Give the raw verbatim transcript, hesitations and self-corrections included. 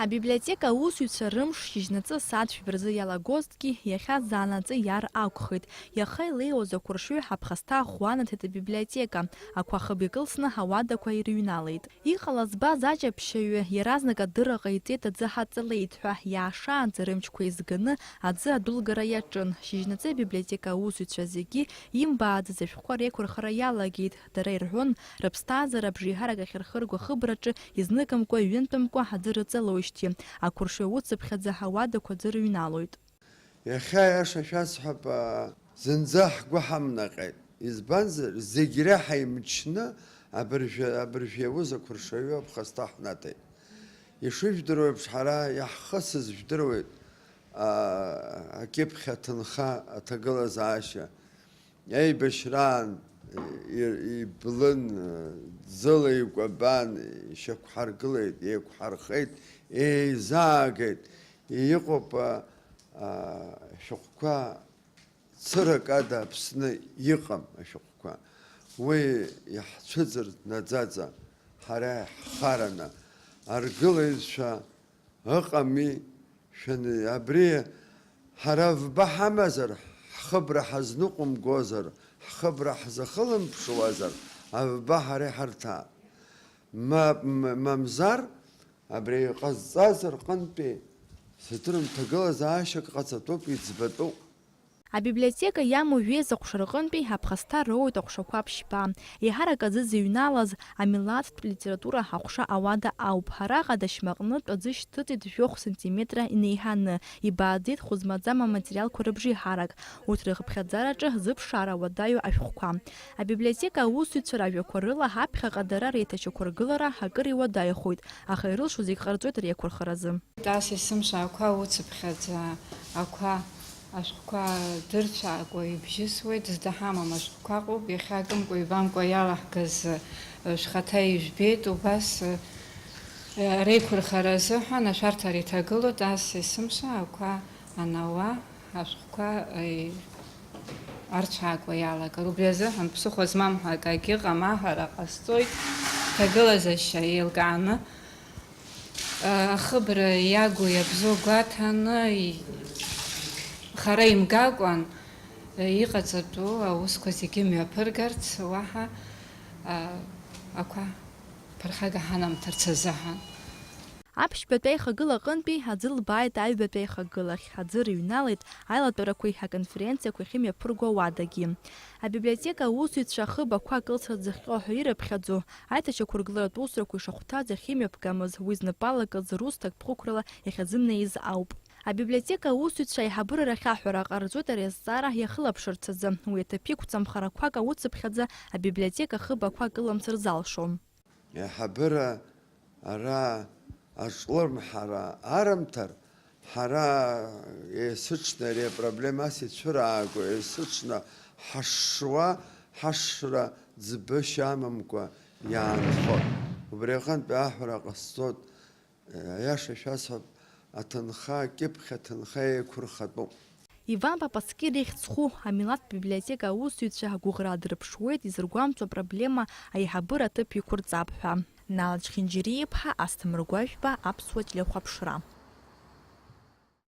Абиблиотека аусзуҩцәа рымш шьыжьнаҵы асааҭ жәба рзы иалагозҭгьы, иахьа заанаҵы иаар акәхеит. Иаха илеиуаз ақәыршҩы ҳаԥхасҭа ӷәӷәа анаҭеит абиблиотека, ақәа хыб икылсны ауадақәа ирыҩналеит. Иҟалаз збаз аҷаԥшьаҩы иаразнак адырра ҟаиҵеит аӡы ҳаҵалеит ҳәа, иаашаанӡа рымчқәа еизганы аӡы адәылгара иаҿын. Шьыжьнаҵы абиблиотека аусзуҩцәа зегьы имбааӡаз ашәҟәқәа реиқәырхара иалагеит. Дара ирҳәон, рыԥсҭазаара абжеиҳарак ахьырхырго ахыбраҿы изныкымкәа, ҩынтәымкәа аӡы рыҵалоижьҭеи, ақәыршҩы уцыԥхьаӡа ауадақәа аӡы рыҩналоит. Иахьа аиаша шәасҳәап, зынӡа ҳгәы ҳамнаҟьеит. Избанзар, зегь реиҳа имчны абыржәы, абыржәы иауз ақәыршаҩы аԥхасҭа ҳнаҭеит. Ишыжәдыруа еиԥш, ҳара иаҳхысыз жәдыруеит, а, акьыԥхь аҭынха аҭагылазаашьа. Аибашьраан и-, иблын, ӡыла икәабан, ишьақәҳаргылеит, еиқәҳархеит, еизаагеит. Иҟоуп, а, а, ашәҟәқәа, цырак ада Аԥсны иҟам ашәҟәқәа. Уи иаҳцәыӡыртә наӡаӡа, ҳара иаҳхараны, аргылаҩцәа ыҟами, шәаны, абри ҳара вба ҳамазар, ҳхыбра ҳазныҟәымгозар, ҳхыбра ҳзахылымԥшуазар, авба ҳара иҳарҭаап. Ма-, м-, мамзар, абри иҟазҵаз рҟынтәи саҭыр мҭагылазаашьак ҟаҵатәуп, иӡбатәуп. Абиблиотека иамоу жәеиза ҟәша рҟынтәи аԥхасҭа роуеит аҟәшақәа ԥшьба. Еиҳарак аӡы зыҩналаз амилаҭтә литература аҟәша ауада ауп. Араҟа адашьмаҟнытә аӡы шьҭыҵит жәохә сантиметра инеиҳаны, ибааӡеит хәы змаӡам аматериалқәа рыбжеиҳарак, урҭ рыхыԥхьаӡараҿы зыԥшаара уадаҩу ашәҟәқәа. Абиблиотека аусзуҩцәа ражәақәа рыла, ҳаԥхьаҟа дара реиҭашьақәыргылара акыр иуадаҩхоит, аха ирылшо зегь ҟарҵоит реиқәырхаразы. Тас есымша ақәа уцыԥхьаӡа, ақәа ашәҟәқәа дырцәаакуа ибжьысуеит, зда ҳамам ашәҟәқәа ыҟоуп, иахьакымкәа-ҩбамкәа иалаҳгаз, э, шәхаҭа ижәбеит, убас, э, реиқәырхара азыҳәан ашәарҭара иҭагылоуп, тас есымша ақәа анауа, ашәҟәқәа, э, арцәаакуа иалагар. Убри азыҳәан ԥсыхәа змам ҳәа акагьы ыҟам, аҳәара ҟасҵоит, ҭагылазашьа еилкааны. Ахыбра иагу иабзоу гәаҭаны, и-, хара имгакәан, иҟаҵатәу аусқәа зегьы мҩаԥыргарц, уаҳа, а, ақәа ԥырхага ҳанамҭарц азыҳәан. Аԥшьбатәи аихагыла аҟынтәи аӡы лбааит аҩбатәи аихагылахь, аӡы рыҩналеит аилатәарақәеи аконференциақәеи ахьымҩаԥырго ауадагьы. Абиблиотека аусзуҩцәа ахыб ақәа кылсырц зыхҟьо ҳәа ирыԥхьаӡо, аиҭашьақәыргыларатә усурақәа ишахәҭаз иахьымҩаԥгамыз, уи знапы алакыз рус ҭакԥхықәрала иахьазымнеиз ауп. Абиблиотека аусзуҩцәа аиҳабыра рахь аҳәара ҟарҵоит ари азҵаара иахылаԥшырц азы. Уи аҭыԥ иқәҵа мхарақәак ауцыԥхьаӡа абиблиотека ахыб ақәа кылымсыр залшом. Аиҳабыра ара аҿлымҳара арымҭар, ҳара есыҽны ари апроблема ас ицәырааго, есыҽны ҳашшуа, ҳашшра ӡбышьа амамкәа иаанхоит. Убри аҟынтәи аҳәара ҟасҵоит, аиаша шәасҳәап, аҭынха, акьыԥхь аҭынха еиқәырхатәуп. Иван Папаскир ихьӡ зху амилаҭтә библиотека аусзуҩцәа агәыӷра аадырԥшуеит изыргәамҵуа апроблема аиҳабыра аҭыԥ иқәырҵап ҳәа. Нал Чхинџьариа-иԥҳа, Асҭамыр Гәажәба, Аԥсуа телехәаԥшра.